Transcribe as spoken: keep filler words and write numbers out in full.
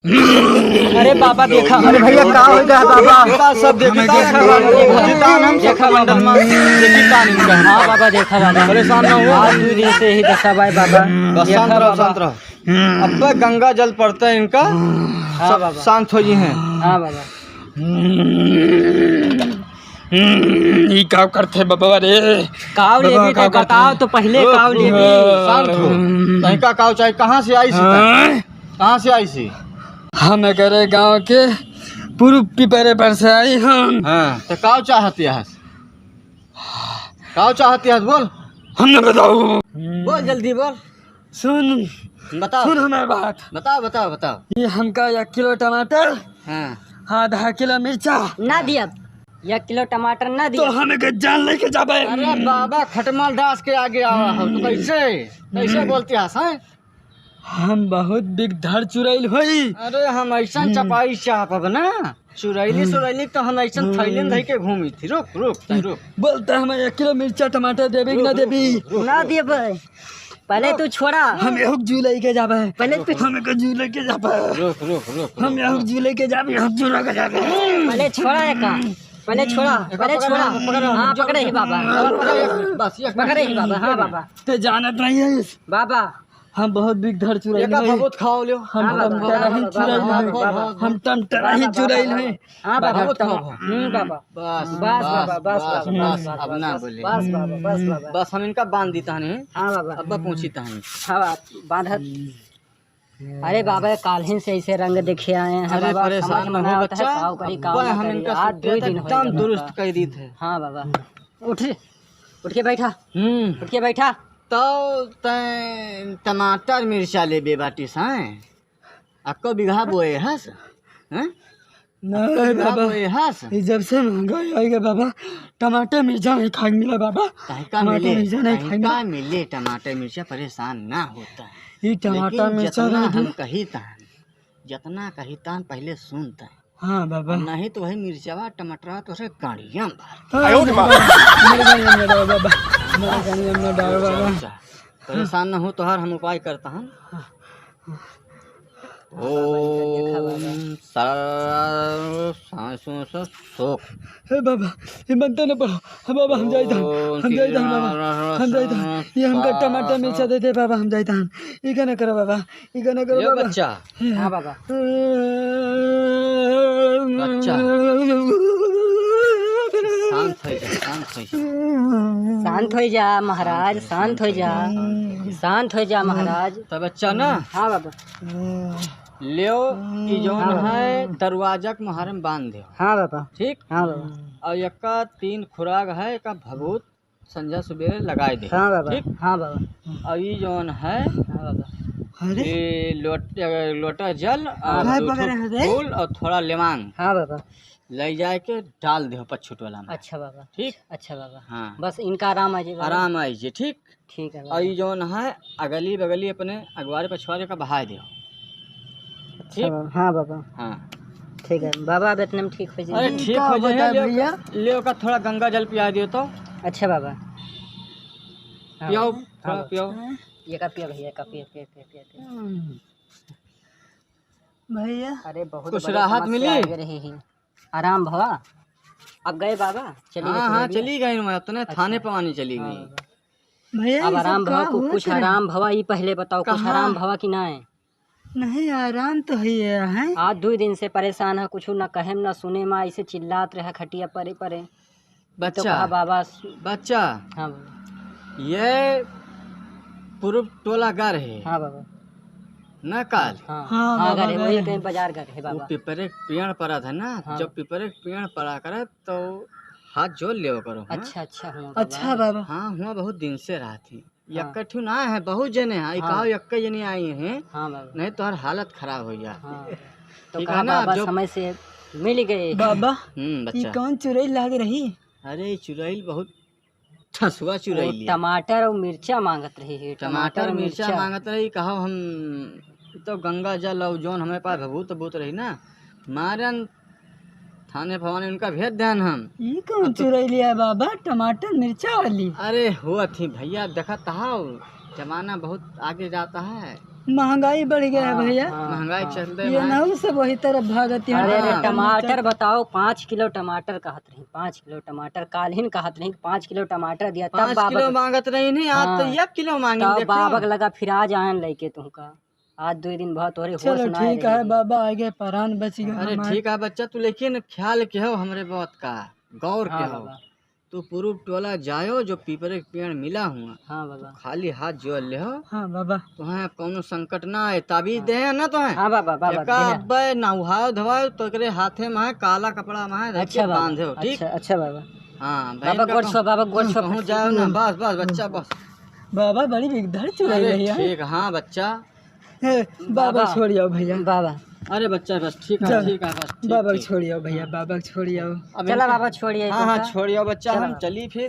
अरे बाबा, देखा। अरे भैया, का हो गया बाबा? देखा, सब देखा, देखा बाबा, देखा। देखा बाबा। देखा मंडल में, देखा तान इनका। हाँ बाबा, देखा बाबा। परेशान ना हो। आज दो दिन से ही देखा भाई बाबा। बस शांत देखा रहो, बाबा। शांत रहो। अब तो गंगा जल पड़ता है इनका, हाँ सब बाबा। शांत हो गए हैं। हाँ बाबा। हम्म, ई का करथे बाबा रे? काव बाबा, लेबे का तो करथे? बताओ तो पहिले, ओ, काव ओ, लेबे? शांत हो। तहीं का काव चाही? कहाँ से आई सी? हाँ? कहाँ से आई सी? हम एकरे गाँव के पूर्व पिपरे पर से आई हम। हाँ, तो काव चाहत हस? काव चाहत हस, बोल। हम न बताओ। बोल, जल्दी बोल। सुन, बताओ। सुन हमार बात। बताओ, बताओ, बताओ। ये हमका एक किलो टमाटर, हाँ। आधा किलो मिर्चा। ना दियब। एक किलो टमाटर ना तो दियब। हमें के जान लेके जाबे। अरे बाबा, खटमल दास के आगे आवा हो, तो कैसे, कैसे बोलते हस, हैं? हम बहुत बिगधर चुरैल होई। अरे हम ऐसन हम्म। चपाई चाहब ना, चुरैली, हम्म। चुरैली तो हम ऐसन हम्म। थैली में धइ के घूमी थी। रुक, रुक, तै रुक। बोलते हमें एक किलो मिर्चा टमाटर देबे कि ना रुक, देबी? रुक, रुक, ना रुक। देबे। पहले तू छोड़ा। हम एक जू लेके जाबे। पहले तू हम एक जू लेके जाबे। रुक, रुक, रुक, हम रुक, एक रुक। जू लेके जाबे, एक जू लेके जाबे। पहले छोड़ा है का? पहले छोड़ा, एक पहले पकड़, छोड़ा। पकड़, हाँ, पकड़। पकड़े ही बाबा। बस, एक पकड़े ही बाबा, हाँ बाबा। ते जानत नहीं है इस। बाबा। हम बहुत बिगधर चुरैल एक है। बहुत खाओ लियो। हम हाँ बाबा, टमाटर हाँ नहीं बाबा, चुरैल हाँ है। बाबा, हम टमाटर हाँ नहीं बाबा, चुरैल हाँ है। बाबा। हाँ बाबा, बहुत खाओ। हम्म, बाबा। बस, बस, बस, बाबा, बस, बस, बस, बस, बस, अब ना बस, बोले। बस, बाबा, बस, बाबा। बस, हम इनका बांध देता है। हाँ बाबा। अब पहुंची तहन। हाँ बाबा, बांधत। हम्म। अरे बाबा, काल्हिन से ऐसे रंग देखे आए हैं अरे बाबा, परेशान समझ में मत ना हो आवत है, बच्चा, काव करी, काव अब्बे ना हम करी। इनका आज सुत्ते दुई दिन एकदम होइगा दुरुस्त बाबा। कइ दीत है। हाँ बाबा, उठ, उठ के बैठा, हम्म। उठ के बैठा। तो तैं टमाटर मिर्चा लेबे बाटिस, हैं? अक्को बीघा बोए हस, हैं? नहीं अक्को बीघा बाबा, बोए हस? ये जब से महंगाई आई है बाबा, टमाटर मिर्चा नहीं खाए मिला बाबा। कहीं का टमाटर मिले, मिर्चा नहीं कहीं खाए का मिला। मिले टमाटर मिर्चा, परेशान ना होता। ये टमाटर लेकिन मिर्चा जितना नहीं हम दिया। कही तहन, जितना कही तहन पहले सुन तहन। हाँ बाबा। नहीं तो वही मिर्चवा टमाटरवा तो से गाड़िया में भर। हाँ, आयो रे माँ। मेरे गाड़िया में डाल बाबा, मेरे गाड़िया में डाल बाबा। अच्छा, अच्छा। परेशान ना हो, तोहार हम उपाय करता हन। ओम सर सांसों से सोख। हे बाबा, ये मंत्र न पढ़ो। हे बाबा, हम जाइत हन, हम जाइत हन बाबा, हम जाइत हन। ये हमका टमाटर मिर्चा दे दे बाबा, हम जाइत हन। ये का ना करो बाबा, ये का ना करो ये बाबा। बच्चा। हाँ बाबा। बच्चा। शांत हो जा, शांत हो जा। शांत हो जा महाराज, शांत हो जा। शांत हो जा महाराज। तो बच्चा ना। हाँ बाबा। लेव, ई जौन हाँ बाबा। है, दरवाजा के मुहारे में बांध देव। हाँ बाबा। ठीक? हाँ बाबा। और एका तीन खुराक है, एका भभूत संझा सुबेरे लगाए दे। हाँ बाबा। ठीक? हाँ बाबा। और ई जौन है, हाँ बाबा। अरे। ये लोट-, लोटा जल और हाँ, दो ठो पकड़े हैं रे। फूल और थोड़ा लेवांग। हाँ बाबा। ले जाए के डाल दे पछुट वाला में। अच्छा बाबा। ठीक? अच्छा बाबा। हाँ। बस इनका आराम आ जाए बाबा। आराम आई जे, ठीक? ठीक है और बाबा। ई जौन है, अगली बगली अपने अगवारे पछवारे का बहाए दे। अच्छा ठीक? बाबा, हाँ बाबा। हाँ। ठीक है बाबा, अब इतने में ठीक हो जाए। अरे ठीक हो जाए, बता ले भैया। ओका, ले ओका थोड़ा गंगा जल पिया दियो तो। अच्छा बाबा। हाँ पियाओ, बाबा। थोड़ा हाँ बाबा। पियाओ। ये का पिया भैया, का पिया, पिया, पिया, पिया, पिया। हम्म। भैया। अरे बहुत कुछ बड़े राहत समस्या मिली? आ रही है। आराम भवा। अब गए बाबा, चली गए हाँ, हाँ, चली गई। चली गई, मैं अपने अच्छा। थाने पवानी चली हाँ गई। बाबा। भैया, अब ये सब आराम भवा, का कु-, होत कुछ रहे? आराम भवा, ई पहिले बताओ, कुछ कहाँ? आराम भवा कि नाय? नहीं, आराम तो है, है। आज दुइ दिन से परेशान है, कुछ न कहे, न सुने, माँ ऐसे चिल्लात रहे खटिया परे परे। तो बच्चा, कहा, बाबा सु-, बच्चा, हाँ बाबा। ये पूर्व टोला गर है। हाँ बाबा। न काल। हाँ, हाँ, हाँ, बाबा, गर है, वही गए। कहीं बाजार गर है वो बाबा। पिपरे के पेड़ पड़ा था ना, हाँ। जब पिपरे के पेड़ पड़ा करे तो हाथ जोड़ लेवा करो, हाँ? अच्छा, अच्छा, हाँ, बाबा। अच्छा, बाबा। हाँ, हुआ बहुत दिन से रहा थी। हाँ। यक्का ठू ना है, बहुत जने हैं। ई हाँ। कहो यक्का जने आई हैं। हाँ, बाबा। नहीं तो हर हालत खराब हो जा। हाँ। तो ठीक कहा है ना, बाबा जो समय से मिल गए। बाबा, हम्म, ई बच्चा। कौन चुरैल लाग रही? अरे, ई चुरैल बहुत ठसुआ वो चुरैल है। टमाटर और मिर्चा मांगत रही है, टमाटर टमाटर और मिर्चा मिर्चा। मांगत रही, कहो हम तो गंगा जल और जौन हमारे पास भभूत भूत रही ना, मारन थाने भवानी उनका भेज देन हम। ई कौन अब तो चुरैलिया है बाबा, टमाटर मिर्चा वाली? अरे हुआ थी भैया, देखा तहाव, जमाना बहुत आगे जाता है। महंगाई बढ़ गया है हाँ, भैया। हाँ, महंगाई हाँ। चलते ये भाई। ना सब वही तरफ भागत हैं। अरे, अरे, हाँ। टमाटर बताओ, पाँच किलो टमाटर कहत रही, पाँच किलो टमाटर, काल्हिन कहत रही, पाँच किलो टमाटर दिया, तब पाँच बाबा किलो के मांगत रही नहीं, आज तो हाँ। एक किलो मांगी, तब देखो। बाबा के लगा फिर आज आयन लेके तुमका। आज दो दिन बहुत हो रहे, होश चलो ना ठीक रहे। है बाबा, आगे परान बच गया अरे हमार। ठीक है बच्चा, तू लेकिन ख्याल के हो हमरे बात का, गौर के हाँ हो। बाबा। तू पूरब टोला जायो, जो पीपरे के पेड़ मिला हुआ, हाँ बाबा। खाली हाथ जो ले हो, हाँ बाबा। तुहें कौनो संकट ना आए। ताबीज हाँ। दे हैं ना तुहें? हाँ बाबा, बाबा, एका दे हैं। अब्बे नहायो धोवायो तो एकरे हाथे में है, काला कपड़ा में है, अच्छा बाबा, बांधे हो, ठीक? अच्छा, अच्छा बाबा। हाँ, बाबा, बहन का गोड़ कहूँ, छुआ, बाबा, गोड़ छुआ, कहूँ फट जाओ ना, फट। बस, बस, बच्चा, बस। बाबा, बड़ी बिगधर चुराई अरे, रही है। ठीक, हाँ, बच्चा। ए, बाबा, बाबा। छोड़ आओ भैया। बाबा। अरे, बच्चा, बस, ठीक है, जा, ठीक है, बस, ठीक, बाबा, ठीक। छोड़ आओ भैया, हाँ। बाबा, छोड़ आओ। अबे चला इनका बाबा, छोड़ आओ हाँ, हाँ, तुमका। छोड़ आओ, बच्चा, चला हम बाबा। चली फिर।